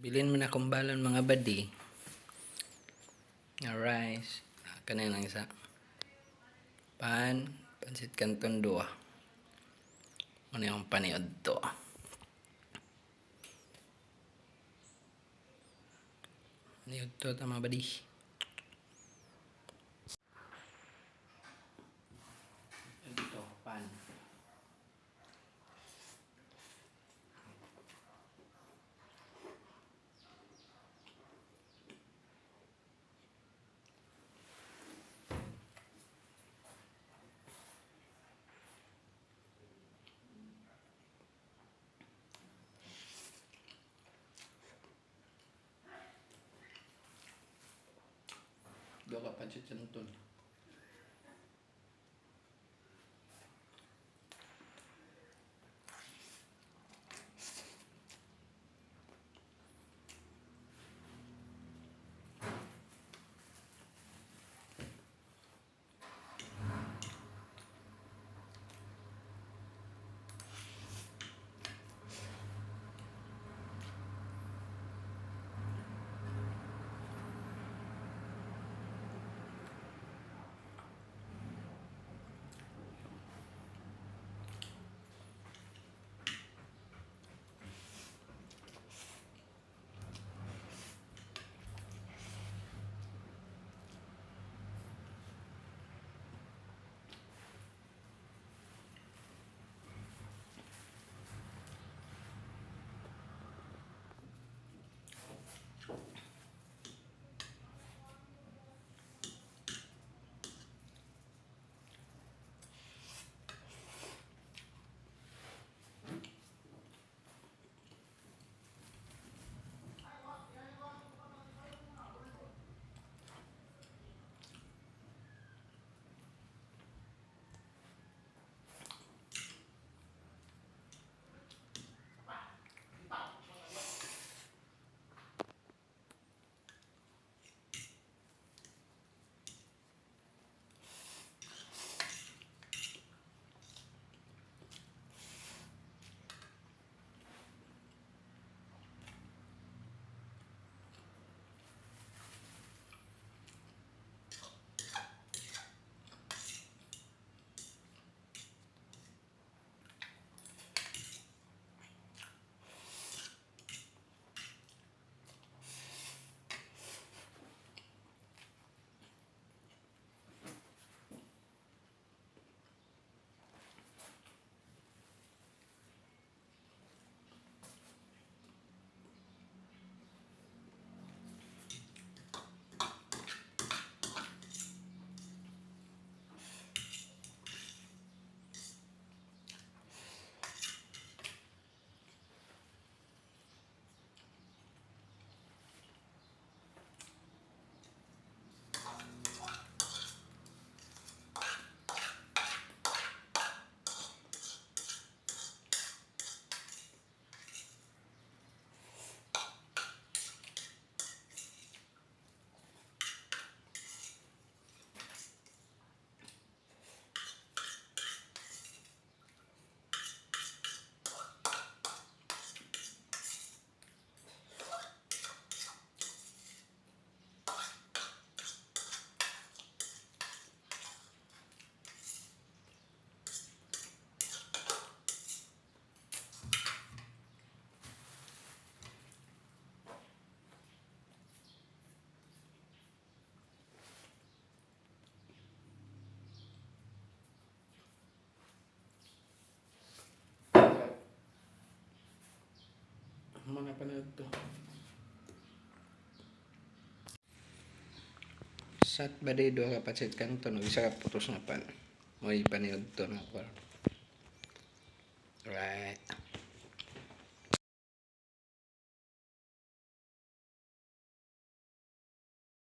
Bilin man akong balon, mga buddy. Nga rice. Ah, kanang lang isa. Pan, pansit canton duha. Ano yung paniud to? Paniud to ta, mga buddy. Ito, pan. Duha ka pansit canton. Mga panood to. Sat ba di duha ka pansit canton ug isa ka putos nga pan. Mo'y paniud to na ko. Right.